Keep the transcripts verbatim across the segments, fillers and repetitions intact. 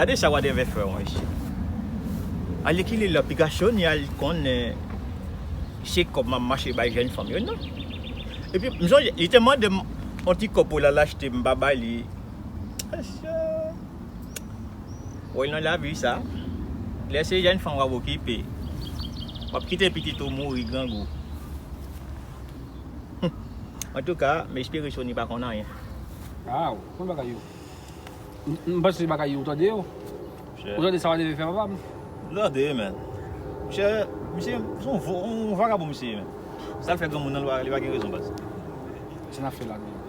Se sa w a devè fè w isi. Alèkile l aplikasyon ni al konnen se kòb m ap mache bay jèn fanm yo non. Epi m sonje li te mande m yon ti kòb pou l al achte m pa bay li. Wè nan lavi sa. Lè se jèn fanm w ap okipe. W ap kite pitit ou mouri grangou. Antouka, m espere Sony pa konn anyen. Ah, ou konn bagay yo. M panse bagay yo, ou tande yo. Ou tande sa w a devè fè papa m. M tande, men. Monchè, misye se yon vo- yon vagabon misye ye, men. Sa l fè granmoun nan, li pa li pa gen rezon, baz. Sa n ap fè la, menm?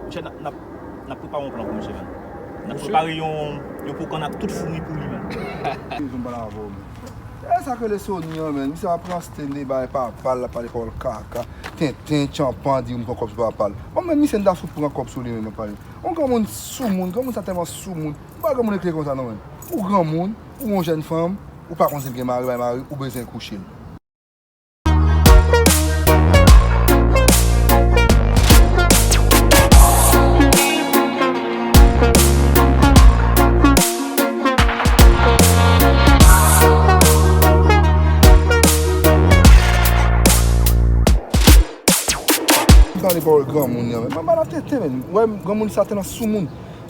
Monchè, n ap, n ap, n ap prepare yon plan pou misye, men. N ap prepare yon, yon pwogram ak tout foumi pou li, men. Yon bal avè w, men. E sa k rele Sony an, men. Misye ap pran sten de bay papa l, l ap pale pawòl kaka, tenten, tchanpan, di m pran kòb sou papa l. Bon, men misye n ta fout pran kòb sou li, men, m ap pale. Yon granmoun soumoun, granmoun sa tèlman soumoun. Ou pa granmoun ekle konsa, non, men. Ou granmoun, ou yon jèn fanm, ou pa konn si l gen mari, pa gen mari, ou bezwen kouche l. M pale pawòl granmoun nan, men. Manman la tenten, men. Ou wè, granmoun sa tèlman soumoun.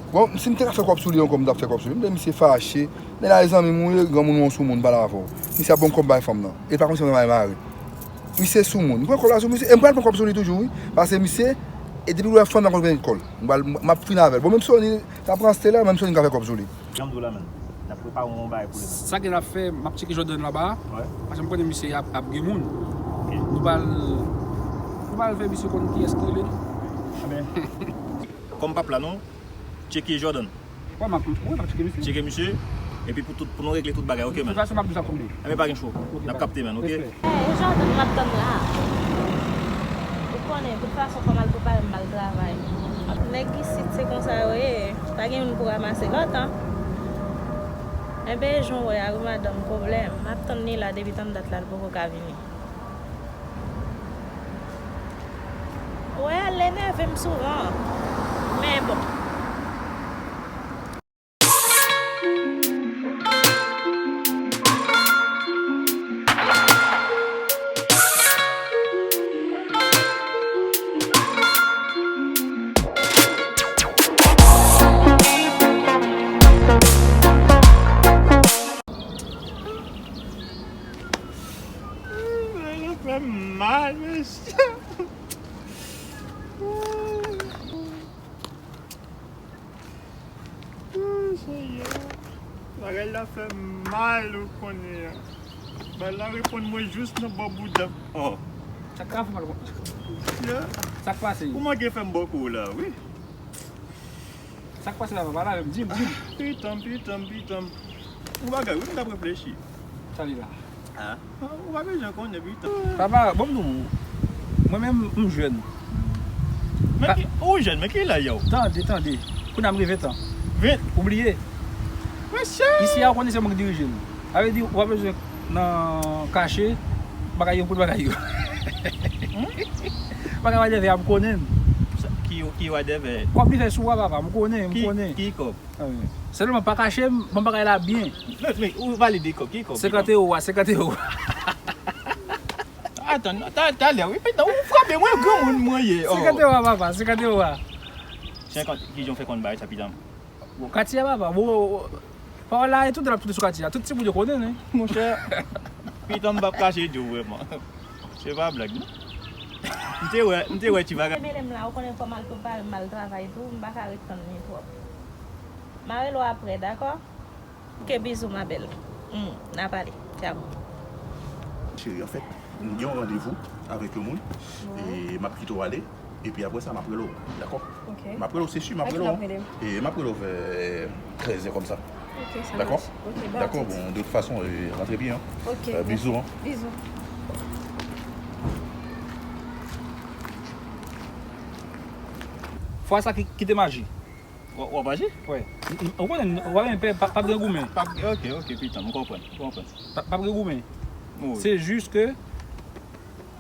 Bon, si m te ka fè kòb sou li ankò, m t ap fè kòb sou li. M di misye fache. Men la, e zanmi m ou ye, granmoun ou yon soumoun, m pale avè w. Misye ap ban m kòb bay fanm nan. E pa konn si mwen bay mari. Misye soumoun. M pran kòb la sou misye. E m pral pran kòb sou li toujou, wi. Paske misye, e depi l wè fanm nan konn pran kòl. M pral, m ap fin avè l. Bon, menm Sony, sa pran Stella, menm Sony ka fè kòb sou li. Jan m di w la, menm. N ap prepare yon bagay pou li, menm. Sa gen n ap fè, m ap tcheke Jordan laba. Wi. Paske m konnen misye ap, ap gen moun. Ok. Nou pral, nou pral fè misye konn kiyès ki rele nou. Ebyen, kòm m p ap la non, tcheke Jordan. Wi, m ap, wi, m ap tcheke misye. Tcheke misye, epi pou tout, pou nou regle tout bagay, ok, menm. De tout fason, m ap di w sa konbyen. Ebyen, pa gen cho. Ok, n ap kapte, menm, ok? Respè. E Jordan m ap tann la. Ou konnen, tout fason, fò m al prepare m, m al travay. Nèg isit, se konsa yo ye. Pa gen youn pou ranmase lòt, an. Enben, jan w wè a, wi, madanm, pwoblèm. M ap tann li la, depi tann dat la, l poko ka vini. Wè, l enève m souvan. Men bon. Bagay la fè m mal, mesye. Oh, Senyè. Bagay la fè m mal, ou konnen an. Bal la reponn mwen jous nan bò bouda m. Oh. Sa k ap fè mal konsa? Sa k pase? Ou manke fè m bòkò w la, wi. Sa k pase la, papa? Pale avè m, di m, di m. Pitanm, pitanm, pitanm. Yon bagay, wi, m t ap reflechi. Sa li la. Ah. Ou pa bezwen konnen, pitanm. Papa, bon, m di w, mwen menm, m jèn. Men ki, ou jèn, men ki laj ou? Tande, tande. Kounye a m gen ven tan. Ven? Ou bliye? Mesye! Isi a, ou konnen se mwen ki dirije l. Sa vle di, ou pa bezwen nan kache bagay yo pou bagay yo. Bagay wadèvè a, m konnen l. Ki, ki wadèvè? Kòb li fè sou a, papa, m konnen, m konnen. Ki kòb? Sèlman, pa kache m, ban m bagay la byen. Men, men, ou pale de kòb, ki kòb? Senkant ewo a, senkant ewo. Atann, talè, wi, pitanm, ou frape mwen, granmoun mwen ye. Senkant ewo a, papa, senkant ewo a. Senkant, kijan w fè konn bagay sa, pitanm? Bon, katye a, papa, bon, pawòl la, e tout lè l ap toune sou katye a, tout timoun yo konnen, wi. Monchè, pitanm m p ap kache di w vrèman. Se pa blag, non. M te wè, m te wè ti bagay. Mele m la, ou konnen fò m al prepare m al travay tou, m pa ka ret tann li twòp. M a rele w aprè, dakò? Ok, bizou, ma belle. Hmm, n a pale. Ciao. Cheri, anfèt, m gen yon randevou avèk yon moun, e m ap kite w ale, epi apre sa, m ap rele w, dakò? Ok. M ap rele w, se si, m ap rele w. E m ap rele w vè trèz è kòmsa. Ok, sa mache. Dakò? Ok, dakò, bon, de tout fason, rantre byen, an. Ok, bizou, an. Bizou. Fwa sa ki, kite maji. W ap aji? Wi. Ou konnen, w ap gen pè, p ap gen goumen. P ap gen, ok, ok, pitanm, m konprann, m konprann. P ap gen goumen. Wi. Se jis ke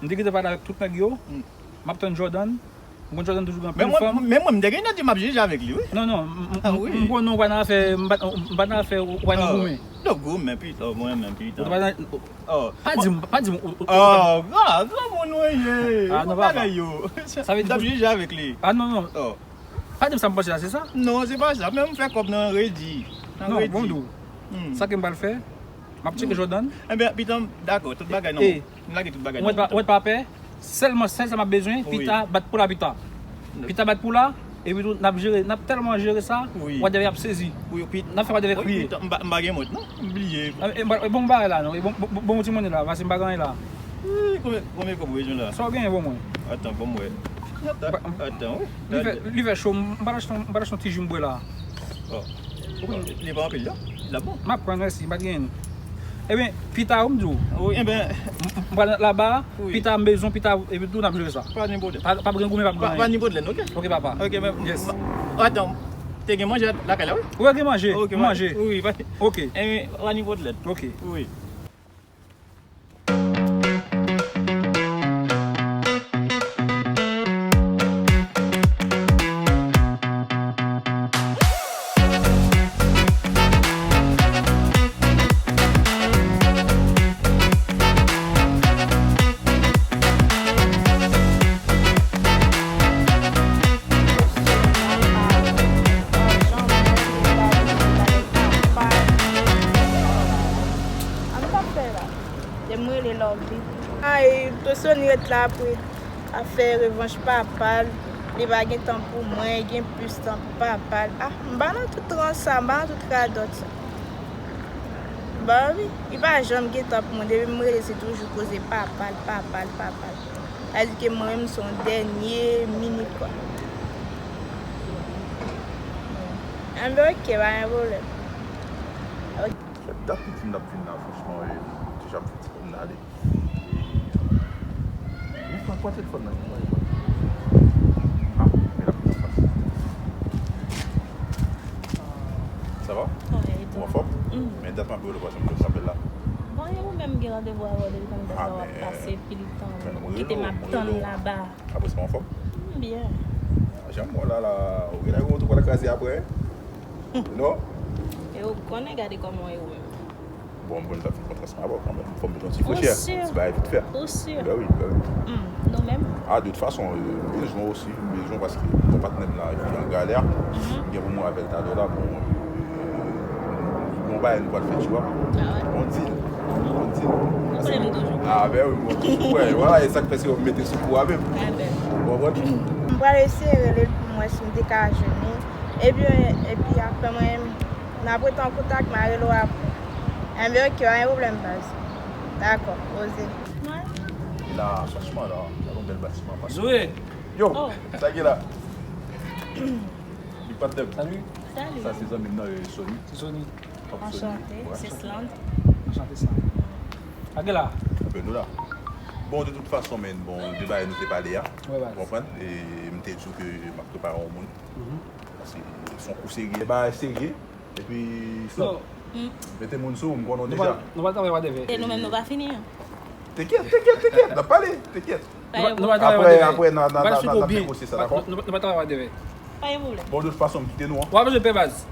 m te gentan pale avèk tout nèg yo, m ap tann Jordan, M konn Jordan toujou gen anpil fanm. Men mwen, men mwen, m te gen nan di m ap jije avèk li, wi. Non, non, m, m, ah, wi. M konn ou pa nan afè, m pa, m pa nan afè ou pa nan goumen. Non, goumen, pito, mwen menm, pito. Ou pa nan, oh, pa di m, pa di m, ou, ou, oh, gran, gran moun ou ye. Ah, non, papa. Bagay yo. Sa vle di m t ap jije avèk li. Ah, non, non. Oh. Pa di m sa m panse a, se sa? Non, se pa sa. Men m fè kòb nan redi. Nan redi. Non, bon, dou. Hmm. Sa ke m pral fè, m ap tcheke Jordan. Ebyen, pito, dakò, tout bagay nan bon. M lage tout bagay nan bon. Ou mèt pa pè. Sèlman, sèl sa m ap bezwen, wi. Pita, bat pou la, pita. Pita bat pou la, epi tou, n ap jere, n ap tèlman jere sa, wi. Wadèvè ap sezi. Wi, pi-, n ap fè Wadèvè, wi, kriye. Pita, m pa, m pa gen mòt, non. M bliye. E, e, bon, bon bagay la, non. E bon, bon, bon, bon ti monnen la, pase m pa gen anyen la. Ih, konbyen, konbyen kòb ou bezwen la? Sa w genyen pou mwen? Atan, bon, mwen. Atan, wi. Li fè, li fè cho, m pral achte, m pral achte yon ti ji m bwè la. Oh. Li pa anpil, non? Li la bon. M ap pran, mèsi, m pa t gen. Ebyen, pita, ou m di w. Wi, ebyen. M, m, m pral laba, wi. Pita, m bezwen, pita, epi tou, n ap jere sa. Pa gen pwoblèm. Pa, pa gen goumen, pa gen anyen. Pa gen pwoblèm, oke? Oke, papa. Oke, men, yes. Atan, te gen manje lakay la, wi? Wi, gen manje. Oke, manje. Wi, pa. Oke. Ebyen, pa gen pwoblèm. Oke. Wi. An nou t ap fè la? Lè m rele Lovely. Ay, Tosoni ret la apre ap fè revanch papa l. Li pa gen tan pou mwen, gen plis tan pou papa l. Ah, m pa nan tout trans sa, m pa nan tout radòt sa. M pa anvi. Li pa janm gen tan pou mwen. Depi m rele, se toujou koze papa l, papa l, papa l. Sa di ke mwen menm, m se yon dènye minit, kwa. Anben, oke, pa gen pwoblèm. Oke. Sa fè dat li di m l ap vin la, franchman, e, m deja m fè ti pòm nan ale. E, ou pran, pran telefòn nan, pran telefòn. Ah, men l ap vin anfas. Sa va? Wi, e tou. Ou anfòm? Mm. Men dat m ap rele w, pa janm fè m rapèl la. Bon, e ou menm gen randevou avè w depi kòm dat la w ap pase pil tan. Kite m ap tann laba. Apre sa, w anfòm? M byen. Ah, jan m wè w la, la, ou genlè gen yon wout ou pral kraze apre, non? E ou konnen, gade kòman w ye ou menm. Bon, m konn t ap fin kontrasman avè w kanmenm. Fò m mete yon ti frechè, yon ti bagay vit fè. Ou si? Ben wi, ben wi. Hmm, nou menm? Ah, de tout fason, euh, m bezwen w osi, m bezwen w paske bon patnè m la, li an galè. Mhm. M gen pou mwen avè l talè la, bon, euh, bon bagay nou pral fè, tu vois. Ah ouais. Bon deal. Bon deal. Ou konnen m toujou prè. Ah, ben wi, bon, toujou prè. Voilà, e sa k fè se yo m mete sou kou a menm. Ah, ben. Ou konprann? M pral eseye rele l pou m wè si m te ka jwenn li. Epi, epi apre mwen, n ap rete an kontak, m a rele w apre. Enben, oke, pa gen pwoblèm, baz. Dakò, poze. Mwen? E la, franchman, la, sa yon bèl batiman, franchman. Zoe! Yo, oh, sa ki la? Big patnè m. Salut. Salut. Sa se zanmi m nan, euh, Sony. Se Sony. Pòp Sony. Anchante, ouais, se Sland. Anchante, Sland. Sa ki la? Enben, nou la. Bon, de tout fason, men, bon, de bagay nou te pale a. Ouais, baz. Ou konprann? E m te di w ke m ap prepare yon moun. Mhm. Paske se yon kou serye. Bagay serye. Epi, Snoop, mete moun sou ou, m konnen w deja. Nou pa, nou pa travay wadèvè. E nou menm nou pa fini, non. Tekyèt, tekyèt, tekyèt, n ap pale, tekyèt. Nou pa, nou pa travay wadèvè. Apre, apre, n a, n a, n a, n a negosye sa, dakò? Nou, nou pa travay wadèvè. Pa gen pwoblèm. Bon, de tout fason, m kite nou, an. W ap bezwen pè, baz.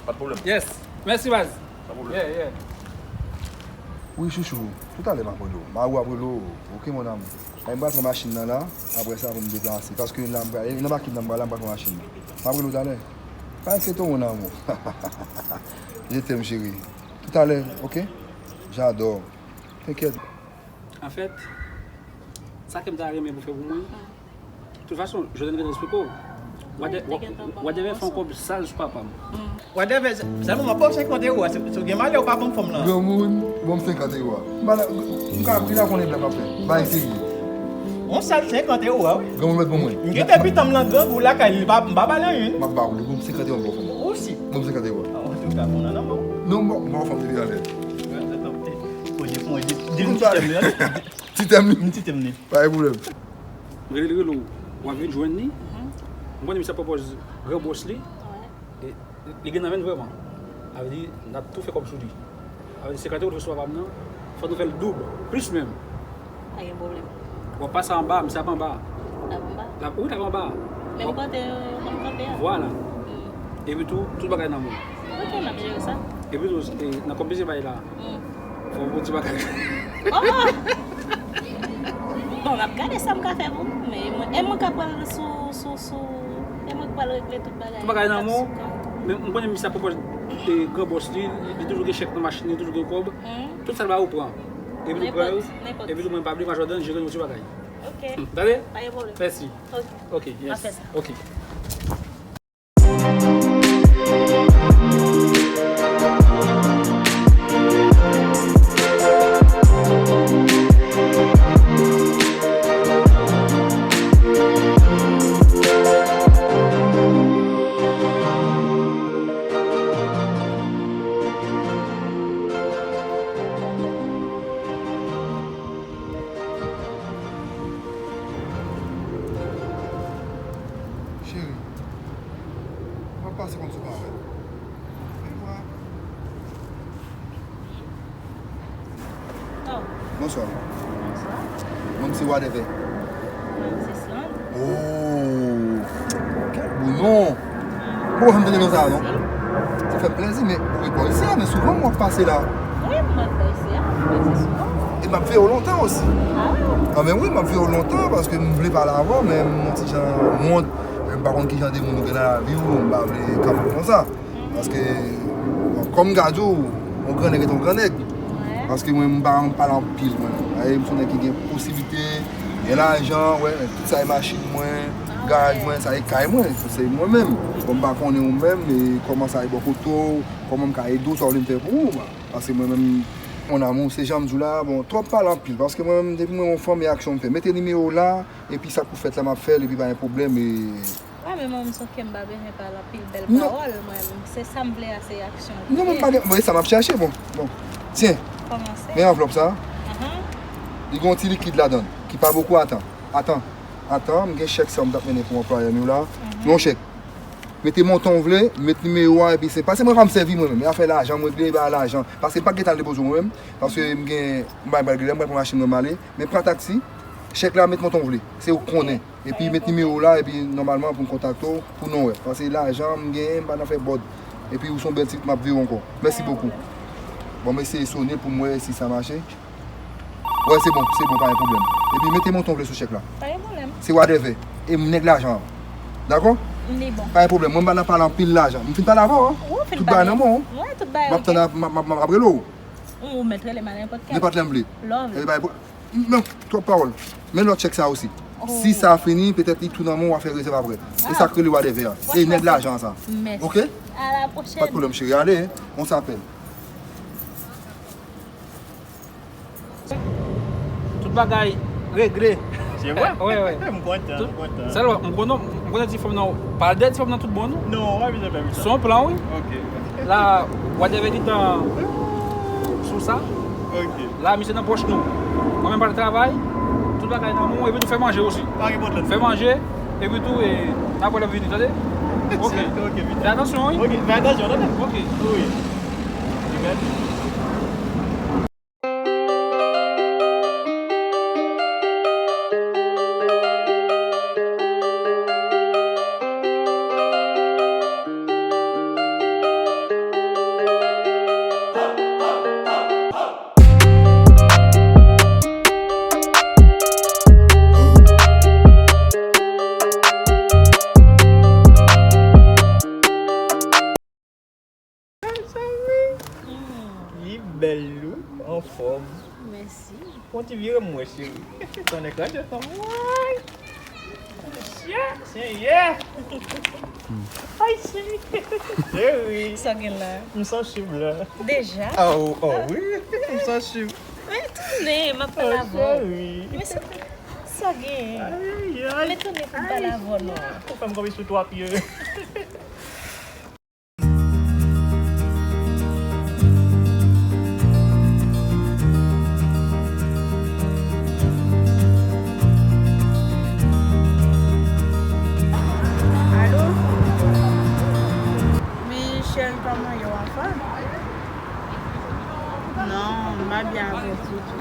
Pa de pwoblèm. Yes. Mèsi, baz. Pa de pwoblèm. Yeah, yeah. Wi, chouchou. Toutalè, m ap rele w. Mari w ap rele w. Oke, mon amour. Mwen pral pran machin nan la, apre sa pou m deplase. Paske la m pral, nan makèt nan m pral la, m pral pran machin nan. M ap rele w talè. Pa enkyete w, mon amour. Je t'aime, chérie. Toutalè, oke? J'adore. T'inquiète. Anfèt, sa ke m ta renmen pou fè pou mwen, tout fason, Jordan gentan eksplike w. Wi, te gentan ban m yon mòso. Wadèvè fè yon kòb sal sou papa m. Mm. Wadèvè, sèlman m ap ba w senkant ewo a, si, si w gen malè, ou pa ban m fanm lan. Granmoun, ban m senkant ewo a. M pa la, m ka, m ka konnen blan m ap fè. Bay serye. Yon sal senkant ewo a, wi. Granmoun mèt ban mwen. M gentan pita m nan grangou lakay li, m pa, m pa ba l anyen. M ap ba w li, ban m senkant ewo a, m ba w fanm. Ou si? Ban m senkant ewo a. Ah, antouka, moun an nan men w. Non, m ba, m ba w fanm depi talè. Oye, fon, di, di m ti tèm li, an. Ti tèm li. M ti tèm li. Pa gen pwoblèm. Rele l, rele w, w ap vin jwenn li. Mhm. M konnen misye ap pwopòz gran bòs li. Wi. E li gen nan men l vrèman. Sa vle di, n ap tou fè kòb sou li. Sa vle di, senkant ewo l fè sou papa m nan, fò nou fè l doub, plis menm. Pa gen pwoblèm. W ap pase anba, misye ap anba. L ap anba. L ap, wi, l ap anba. Menm kote yo konn kanpe a. Vwala. Mm. Epi tou, tout bagay nan men w. Ok, m ap jere sa. Epi tou, e, nan kòb misye bay la, mm, fò w fè yon ti bagay. Oh! Bon, m ap gade sa m ka fè pou nou, men mwen, e mwen k ap pral sou, sou, sou, e mwen k pral regle tout bagay. Tout bagay nan men w, men m konnen misye ap pwopòz, e, gran bòs li, li, li toujou gen chèk nan machin li, toujou gen kòb. Mm. Tout sa l ba ou pran. Epi tou pran yo, nenpòt, nenpòt, epi tou mwen pa bliye, Majò Dan jere yon ti bagay. Ok. Tande? Pa gen pwoblèm. Mèsi. Ok. Ok, yes. M ap fè sa. Ok. Cheri, m ap pase kòm si w pa wè. Vin vwa. Oh. Bonswa. Bonswa. Mwen se Wadèvè. Francis lan. Oh, kèl bon non. Bon, m tande non sa non. Sa fè m plèzi, men ou ret bò isi a, men souvan m wè w ap pase la. Wi, m ret bò isi a, m pase souvan. E m ap veye w lontan osi. Ah wi? Ah, men wi, m ap veye w lontan, paske m vle pale avè w, men m yon ti jan wont, men m pa konn ki jan de moun ou gen nan lavi w, m pa vle kanpe w konsa. Paske, bon, kòm m ka di w, yon gran nèg ret yon gran nèg. Wi. Paske mwen, m pa renmen pale anpil, mwen. Paske m se yon nèg ki gen posiblite, gen lajan, wè, tout sa e machin mwen, garaj mwen, sa e kay mwen, se mwen menm. Bon, m pa konnen ou menm, e kòman sa e bò kote w, kòman m ka ede w, sa w vle m fè pou ou, paske mwen menm, mon amour, se jan m di w la, bon, twòp pale anpil, paske mwen menm, depi mwen yon fanm, e aksyon m fè. Mete nimewo w la, epi sa k pou fèt la, m ap fè l, epi pa gen pwoblèm, e Wi, men mwen menm se yon kè m pa bezwen pale anpil bèl pawòl, mwen menm. Se sa m vle a, se aksyon. Non, mwen pa gen, mwen, sa m ap chache, bon. Bon. Tyen. Kòmanse. Men anvlòp sa. Ahan. Li gen yon ti likid ladan l, ki pa bokou, atan. Atan. Atan, m gen chèk sa m t ap mennen pou anplwayè m yo la. Mhm. Yon chèk. Mete montan w vle, met nimewo a, epi se, paske mwen pa m sèvi mwen menm. E afè lajan, mwen regle, e pa lajan. Paske m pa t gentan al depoze w mwen menm. Paske m gen, m pa, m pa regle, m pral pran machin mwen, m ale. Men pran taksi, chèk la, met montan w vle. Se ou k konnen. Epi met nimewo w la, epi nòmalman pou m kontakte w, pou nou wè. Paske lajan m genyen, m pa nan fè bòd. Epi ou se yon bèl ti, m ap veye w ankò. Mèsi bokou. Bon, m eseye sone pou m wè si sa mache. Wè, se bon, se bon, pa gen pwoblèm. Epi mete montan w vle sou chèk la. Pa gen pwoblèm. Se Wadèvè. E m nèg lajan an. Dakò? Li bon. Pa gen pwoblèm. Mwen m pa nan pale anpil lajan. M fin pale avè w, wi. Tout bagay nan men w. Wi, tout bagay. M ap tann, m ap, m ap, m ap rele w. Ou mèt rele m a nenpòt kè. Nenpòt lè m vle. Lè w vle. Epi pa gen pwoblèm. Non, twòp pawòl. Men lòt chèk sa osi. Oh. Si sa fini, petèt li tou nan men w, w a fè rezèv apre. E sa k rele Wadèvè a. E nèg lajan sa. Mèsi. Ok? A la pwochèn. Pa de pwoblèm, cheri. Ale, on s'appelle. Tout bagay regle. Se vre? Wi, wi. M kontan, m kontan. Sèlman, m konnen, m konnen ti fanm nan, pa de ti fanm nan tout bon, non? Non, w pa bezwen fè m sa. Se yon plan, wi. Ok. La, Wadèvè gentan sou sa. Ok. La, misye nan pòch nou. Mwen menm pral travay, tout bagay nan men w, epi nou fè manje osi. Pa gen pwoblèm. Fè manje, epi tou, e, n ap wè lè m vini, tande? Ok. Ok, vini. Fè atansyon, wi. Ok, fè atansyon, tande? Ok. Wi. Li mèt. Li bèl, wi, anfòm. Mèsi. Fè yon ti vire m wè, cheri. Tonnè kraze fanm. Woy! Mesye, Senyè! Ay, cheri! Cheri! Sa gen la? M sansiv la. Deja? Ah, oh, oh, wi. M sansiv. Men tounen, m ap pale avè w. Oh, cheri! Men sa, sa gen? Ay, ay, ay. Men tounen pou m pale avè w, non. Ou fè m kanpe sou twa pye. Alo? Wi, cheri, kòman ye w, anfòm? Non, m pa byen avèk ou ditou.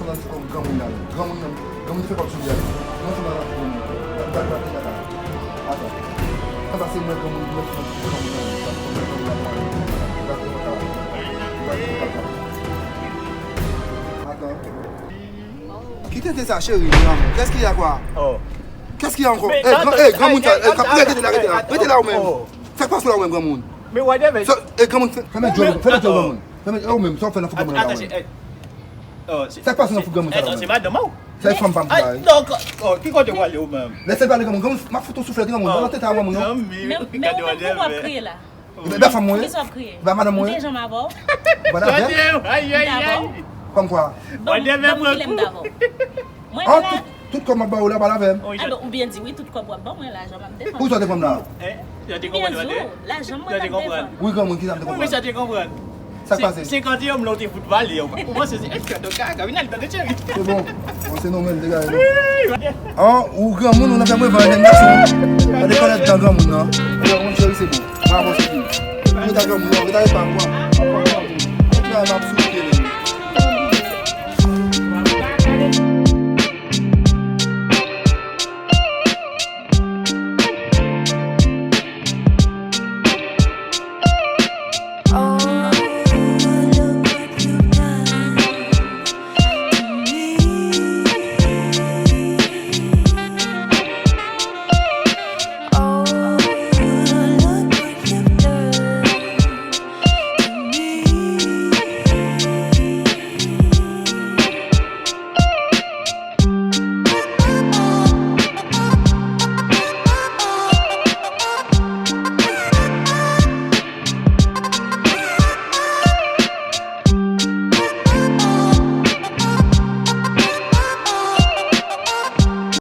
fè nan ti kòm granmoun la. Granmoun nan, granmoun fè kòb sou li a. Mwen fè nan ti granmoun. Gad, gad, gad, gad. Atann. Atann, se mwen granmoun, mwen fè nan ti granmoun nan. Gad, gad, gad, gad. Gad, gad, gad. Atann. Ki tenten sa, cheri, mon amour? Qu'est-ce qu'il y a, quoi? Oh. Qu'est-ce qu'il y a encore? Eh, gran, eh, granmoun sa, eh, rete la, rete la. Rete la ou menm. Sa k pase la ou menm, granmoun? Men whatever. Sa, eh, granmoun, fè, fè nan djòl, fè nan djòl, granmoun. Fè nan, ou menm, sa w fè nan fout granmoun la, ou menm? Sa k pase nan fout granmoun sa la, ou menm? Se madanm ou? Sa e fanm pa m ki la, wi. Non, ki kote w ale ou menm? Lè sèl pale granmoun, granmoun, m ap fout yon souflèt granmoun, nan tèt a granmoun, non? Men, men ou menm, poukwa w ap kriye la? Ebyen, ba fanm mwen. Poukisa w ap kriye? Ba madanm mwen. M te janm avè w? Ba avè m? Ayi, ayi, ayi. Kòm kwa? Ban m, ban m kilè m t avè w. Mwen la. Tout, tout kòb m ap ba ou la, ba avè m. Ah, ben, ou byen di wi, tout kòb w ap ban mwen, lajan m ap defann. Poukisa w te pran m la? Ou byen di w, lajan m mwen t ap defann. Wi, granmoun, kisa m te konprann? Wi, men sa te konprann. Sa k pase? Senkant yo, m la w te fout vale. Ou panse se, èske w ka vin al tande cheri? Se bon. Bon, se nou menm, degaje nou. An, ou granmoun, ou nan fè mwen van jèn gason. Gade kòlèt dan granmoun nan. Ou granmoun, cheri, se bon. Bravo, se bon. Ou ta granmoun, ou ta pa mwen. Ou ta pa mwen.